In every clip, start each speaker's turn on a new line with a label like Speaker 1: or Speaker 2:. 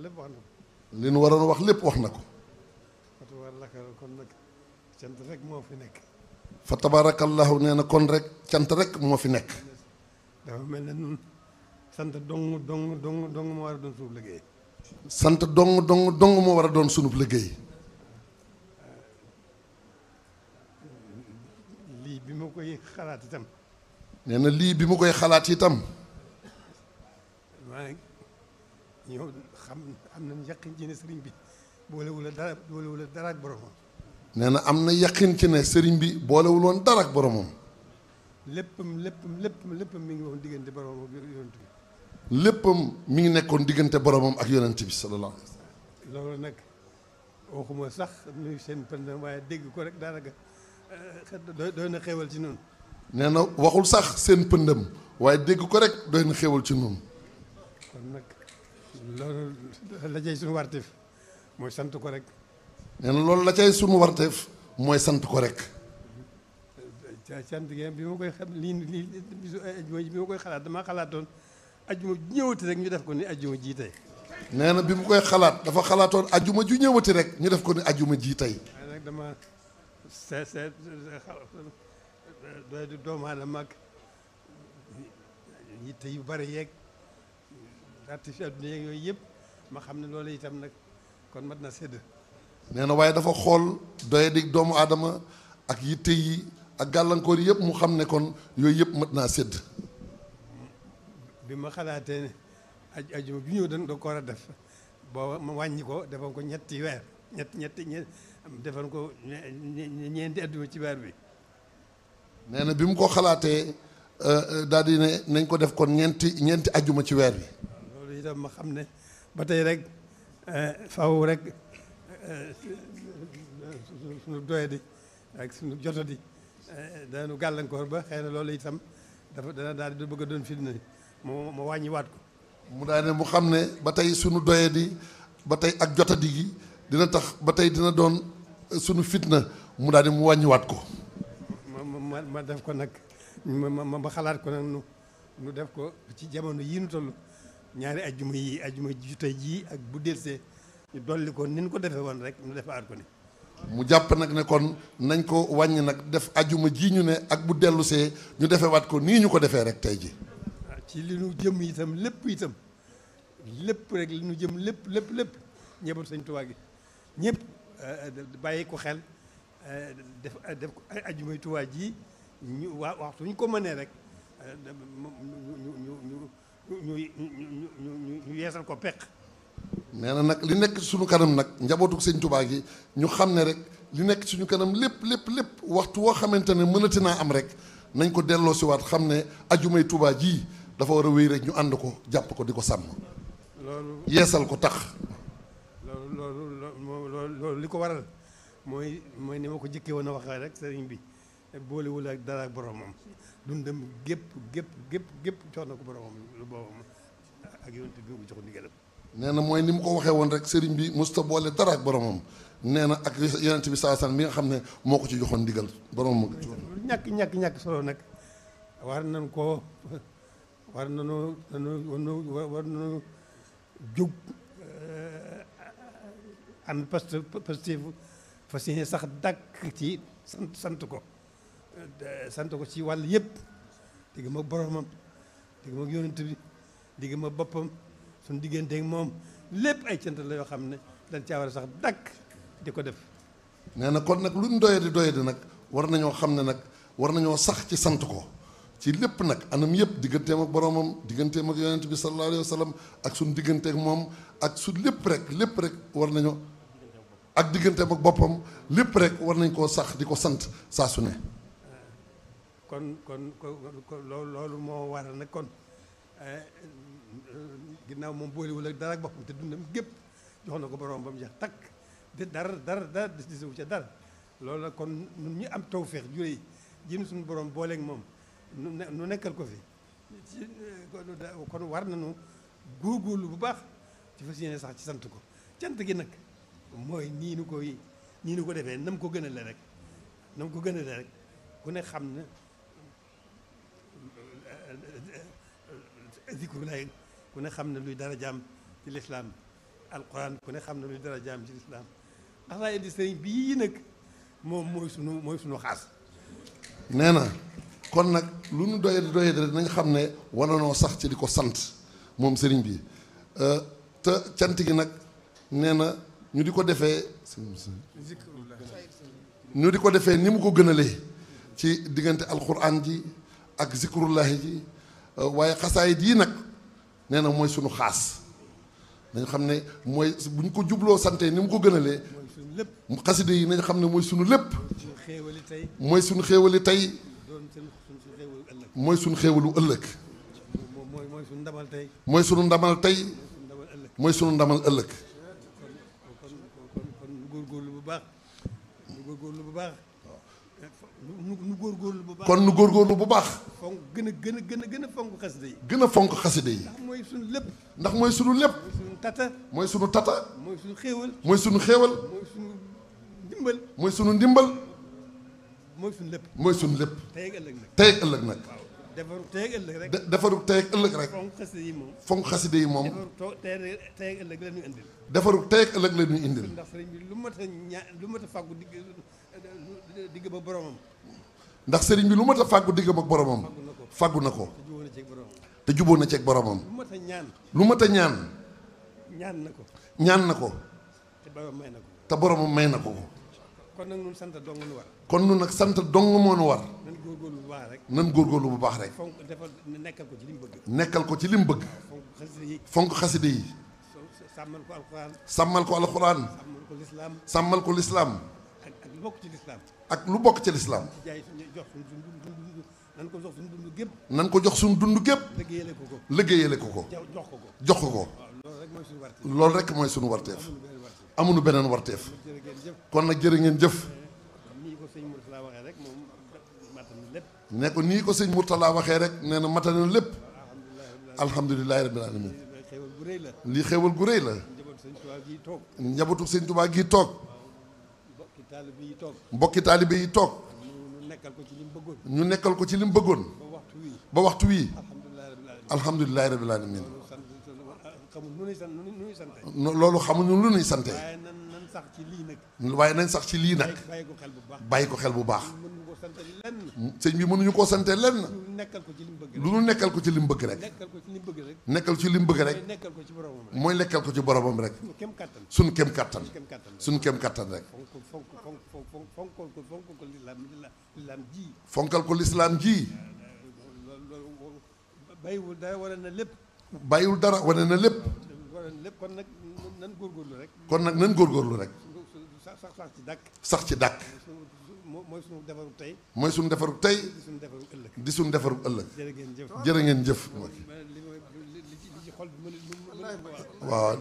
Speaker 1: lépp wax na ko.
Speaker 2: li nu waroon wax lépp wax na ko.
Speaker 1: fa tabarakallahu kon nag cant rek moo fi nekk.
Speaker 2: fa tabarakallahu nee na kon rek cant rek moo fi nekk.
Speaker 1: dafa mel ne nun sant dong moo war a doon suñu liggéey.
Speaker 2: sant dong moo war a doon sunub liggéey.
Speaker 1: lii bi ma koy xalaat itam.
Speaker 2: nee na lii bi mu koy xalaat itam.
Speaker 1: maa ñëw am nañ yaqin ci ne sëriñ bi boolewul dara ak boromam.
Speaker 2: nee na am na yaqin ci ne sëriñ bi boolewul woon dara ak boromam.
Speaker 1: léppam mi ngi woon diggante boromam ak yonent bi.
Speaker 2: léppam mi ngi nekkoon diggante boromam ak yonent bi sallallahu alayhi wa sallam.
Speaker 1: loolu nag waxuma sax nuyu seen pëndam waaye dégg ko rek daanaka doy na xéewal ci noonu.
Speaker 2: nee na waxul sax seen pëndam waaye dégg ko rek doy na xéewal ci noonu.
Speaker 1: kon nag loolu la cay suñu warteef mooy sant ko rek.
Speaker 2: nee na loolu la cay sunu warteef mooy sant ko rek.
Speaker 1: sant gi bi ma koy xam lii bisu ajjuma bi ma koy xalaat damaa xalaatoon ajjuma ju ñëwati rek ñu def ko ni ajjuma ji tey.
Speaker 2: nee na bi mu koy xalaat dafa xalaatoon ajjuma ju ñëwati rek ñu def ko ni ajjuma ji tey.
Speaker 1: waaye nag dama seet doy di doomu aadama ak yitte yu bari yeeg artifice adduna yeeg yooyu yëpp ma xam ne loolu itam nag kon mat na sédd.
Speaker 2: nee na waaye dafa xool doye di doomu aadama ak yitte yi ak gàllankoor yi yëpp mu xam ne kon yooyu yëpp mat naa sédd.
Speaker 1: bi ma xalaatee ne ajjuma bi ñëw da ko war a def booba ma wàññi ko defal ko ñetti weer defal ko ñeenti ajjuma ci weer bi.
Speaker 2: nee na bi mu ko xalaatee daal di ne nañ ko def kon ñeenti ajjuma ci weer bi.
Speaker 1: loolu itam ma xam ne ba tey rek faw rek suñu doyadi ak suñu jotadi daanu gàllankoor ba xëy na loolu itam dana daal di bëgg a doon fitna ma wàññiwaat ko.
Speaker 2: mu daal ne mu xam ne ba tey sunu doyadi ba tey ak jotadi gi dina tax ba tey dina doon sunu fitna mu daal di mu wàññiwaat ko.
Speaker 1: ma def ko nag ma xalaat ko nag nu def ko ci jamono yii nu toll ñaari ajjuma ju tey jii ak bu delsee ñu dolli ko ni ñu ko defee woon rek ñu defaat ko ni.
Speaker 2: mu jàpp nag ne kon nañ ko wàññi nag def ajjuma ji ñu ne ak bu dellusee ñu defewaat ko nii ñu ko defee rek tey ji.
Speaker 1: ci li nu jëm itam lépp rek li nu jëm lépp ñëbal Sëñ Tuubaa gi ñëpp bàyyi ko xel def ko ay ajjumay Tuubaa ji ñu waxtu ñu ko mënee rek ñu yeesal ko peq.
Speaker 2: nee na nag li nekk suñu kanam nag njabootu Sëñ Tuubaa gi ñu xam ne rek li nekk suñu kanam lépp waxtu woo xamante ne mënati naa am rek nañ ko delloo si waat xam ne ajjumay Tuubaa ji dafa war a wéy rek ñu ànd ko jàpp ko di ko sàmm.
Speaker 1: loolu
Speaker 2: yeesal ko tax.
Speaker 1: loolu li ko waral mooy ni ma ko jëkkee woon a waxee rek sëriñ bi boolewul ak dara ak boromam dundam gépp jox na ko boromam lu boobam ak yonent bi mu jox ndigalam. nee
Speaker 2: na mooy ni mu ko waxee woon rek sëriñ bi musta boole dara ak boromam nee na ak yonent bi saa san bi nga xam ne moo ko ci joxoon ndigal boromam.
Speaker 1: ñàkk solo nag war nañoo jóg am positif fas yéene sax dàkk ci sant ko ci wàll yëpp digg ma boromam digg ma yonent bi digg ma boppam suñu digganteeg moom lépp ay cant la yoo xam ne dañ caa war a sax dàkk di ko def.
Speaker 2: nee na kon nag luñ doyadi nag war nañoo xam ne nag war nañoo sax ci sant ko ci lépp nag anam yëpp digganteem ak boromam digganteem ak yonent bi sallallahu alayhi wa sallam ak suñu digganteeg moom ak su lépp rek war nañoo ak digganteem ak boppam lépp rek war nañ koo sax di ko sant saa su ne.
Speaker 1: kon loolu moo waral nag kon ginnaaw moom boolewul ak dara ak boppam te dundam gépp jox na ko borom ba mu jeex takk de dara desewu ca dara loolu nag kon ñun ñu am tawfeex juree jëm suñu borom booleeg moom nu nekkal ko fi kon war nañu góorgóorlu bu baax ci fas yéene sax ci sant ko cant gi nag mooy nii nu ko defee nam ko gënale rek ku ne xam ne zikru laay ku ne xam ne luy dara jaam ci lislaam alquran ku ne xam na luy dara jaam ci lislaam xasaa indi sëriñ bii nag moom mooy sunu xaas.
Speaker 2: nee na kon nag lu nu doyee doyee rek nañ xam ne wala noo sax ci di ko sant moom sëriñ bi te cant gi nag nee na ñu di ko defee ni mu ko gënalee ci diggante alquran ji ak zikrullahi ji waaye xasaayit yi nag nee na mooy sunu xaas dañ xam ne mooy bu ñu ko jubloo sante ni mu ko gënalee xaside yi nañ xam ne mooy sunu lépp mooy sunu xéewali tey mooy sunu xéewalu ëllëg
Speaker 1: mooy sunu ndamal tey
Speaker 2: mooy sunu ndamal tey mooy sunu ndamal ëllëg
Speaker 1: kon nu góorgóorlu bu baax nu góorgóorlu bu baax nu góorgóorlu bu baax
Speaker 2: kon nu góorgóorlu bu baax
Speaker 1: fonk gën a fonk xaside yi
Speaker 2: gën a fonk xaside yi
Speaker 1: ndax mooy sunu lépp
Speaker 2: ndax mooy sunu lépp
Speaker 1: mooy sunu tata
Speaker 2: mooy sunu tata
Speaker 1: mooy sunu xéewal
Speaker 2: mooy sunu xéewal
Speaker 1: mooy sunu ndimbal
Speaker 2: mooy sunu ndimbal
Speaker 1: mooy sunu lépp
Speaker 2: mooy sunu lépp
Speaker 1: tey ak ëllëg nag
Speaker 2: tey ak ëllëg nag
Speaker 1: defaru tey ak ëllëg rek
Speaker 2: defaru tey ak ëllëg rek
Speaker 1: fonk xaside yi moom
Speaker 2: fonk xaside yi moom
Speaker 1: defaru tey ak ëllëg la ñuy indil
Speaker 2: defaru tey ak ëllëg la ñuy indil
Speaker 1: ndax sëriñ bi lu mat a fàggu digg ba boromam
Speaker 2: ndax sëriñ bi lu mat a fàggu diggam ak boromam fàggu na ko te jubóo na ci ak boromam
Speaker 1: lu mat a ñaan
Speaker 2: lu mat a ñaan
Speaker 1: ñaan na ko
Speaker 2: te
Speaker 1: boromam may na ko
Speaker 2: te boromam may na ko
Speaker 1: kon nag ñun sant dong nu war
Speaker 2: kon nun nag sant dong moo nu war
Speaker 1: nan góorgóorlu bu baax rek
Speaker 2: nan góorgóorlu bu baax rek
Speaker 1: fonk defal nekkal ko ci li mu bëgg
Speaker 2: nekkal ko ci li mu bëgg
Speaker 1: fonk xaside yi
Speaker 2: fonk xaside yi
Speaker 1: sàmmal ko alxuraan
Speaker 2: sàmmal ko alxuraan
Speaker 1: sàmmal ko lislaam
Speaker 2: sàmmal ko lislaam
Speaker 1: ak lu bokk ci lislaam
Speaker 2: ak lu bokk ci lislaam
Speaker 1: jaay jox suñu dund nan ko jox suñu dund gépp
Speaker 2: nan ko jox suñu dund gépp
Speaker 1: liggéeyale ko
Speaker 2: jox ko loolu rek mooy suñu warteef amuñu beneen warteef kon nag jërë ngeen jëf
Speaker 1: nii ko sëñ Mourtala waxee rek moom matal na lépp
Speaker 2: ne ko nii ko sëñ Mourtala waxee rek nee na matal na lépp alhamdulilahi rabbil alamin
Speaker 1: xéewal gu rëy la
Speaker 2: lii xéewal gu rëy la njabootu sëñ Tuubaa gi toog mbokki taalibe yi toog
Speaker 1: ñu nekkal ko ci li mu bëggoon
Speaker 2: ñu nekkal ko ci li mu bëggoon ba waxtu wii alhamdulilahi rabbil alamin loolu xamuñu lu nuy sante waaye nañ sax ci lii nag bàyyi ko xel bu baax sëñ bi mënuñu koo sante lenn lu nu nekkal ko ci li mu bëgg rek nekkal ci li mu bëgg rek mooy nekkal ko ci boromam rek suñ kem kattan suñ kem kattan rek fonkal ko lislaam ji
Speaker 1: bàyyiwul dara wane na lépp
Speaker 2: bàyyiwul dara wane na lépp
Speaker 1: kon nag nan góorgóorlu rek
Speaker 2: kon nag nan góorgóorlu rek
Speaker 1: sax ci dàkk
Speaker 2: sax ci dàkk
Speaker 1: mooy suñu defaru tey
Speaker 2: mooy suñu defaru tey di suñu defaru ëllëg jërë ngeen jëf waaw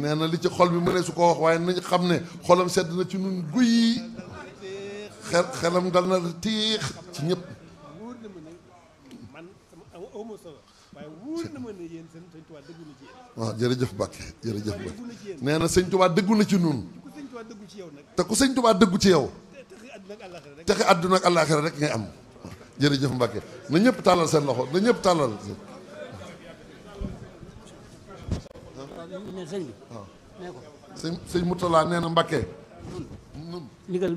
Speaker 2: nee na li ci xol bi mënee su ko wax waaye nañ xam ne xolam sedd na ci nun guy xelam dal na tiix ci ñëpp waaw jërëjëf Mbàkke jërëjëf Mbàkke nee na sëñ Tuubaa dëggu na ci nun te ku sëñ Tuubaa dëggu ci yow texe àdduna ak àllaaxira rek ngay am jërëjëf Mbàkke na ñëpp tàllal seen loxo na ñëpp tàllal sëñ Mourtala nee na Mbàkke
Speaker 3: ndigal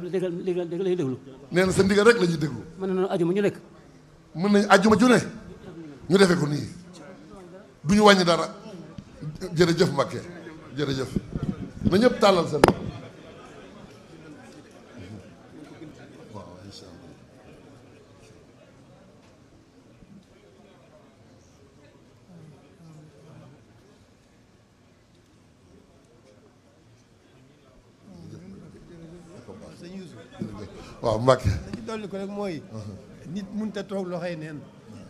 Speaker 3: lay déglu
Speaker 2: nee na sa ndigal rek la ñuy déglu
Speaker 3: mën na ajuma ñu nekk
Speaker 2: mën nañ ajuma ju ne ñu defee ko nii du ñu wàññi dara jërëjëf Mbàkke jërëjëf na ñëpp tàllal seen waaw incha allah waaw Mbàkke
Speaker 1: li ci dolli ko rek mooy nit mënut a toog loxoy neen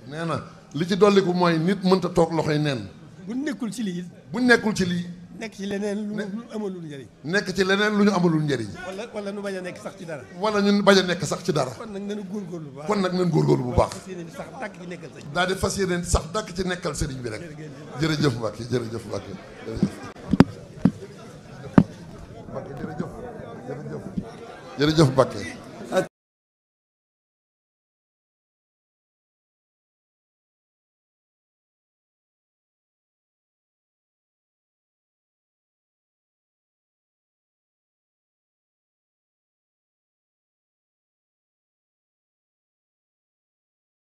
Speaker 2: nee na li ci dolliku mooy nit mënta toog loxoy neen
Speaker 1: bu nekkul ci lii
Speaker 2: bu nekkul ci lii
Speaker 1: nekk ci leneen lu amalul njëriñ
Speaker 2: nekk ci leneen lu ñu amalul njëriñ
Speaker 1: wala nu bañ a nekk sax ci dara
Speaker 2: wala ñun bañ a nekk sax ci dara
Speaker 1: kon nag nañu góorgóorlu bu baax
Speaker 2: kon nag nañ góorgóorlu bu baax
Speaker 1: sax dàkk ci nekkal sëriñ
Speaker 2: daal di fas yéene sax dàkk ci nekkal sëriñ bi rek jërëjëf Mbàkke jërëjëf Mbàkke jërëjëf jërëjëf Mbàkke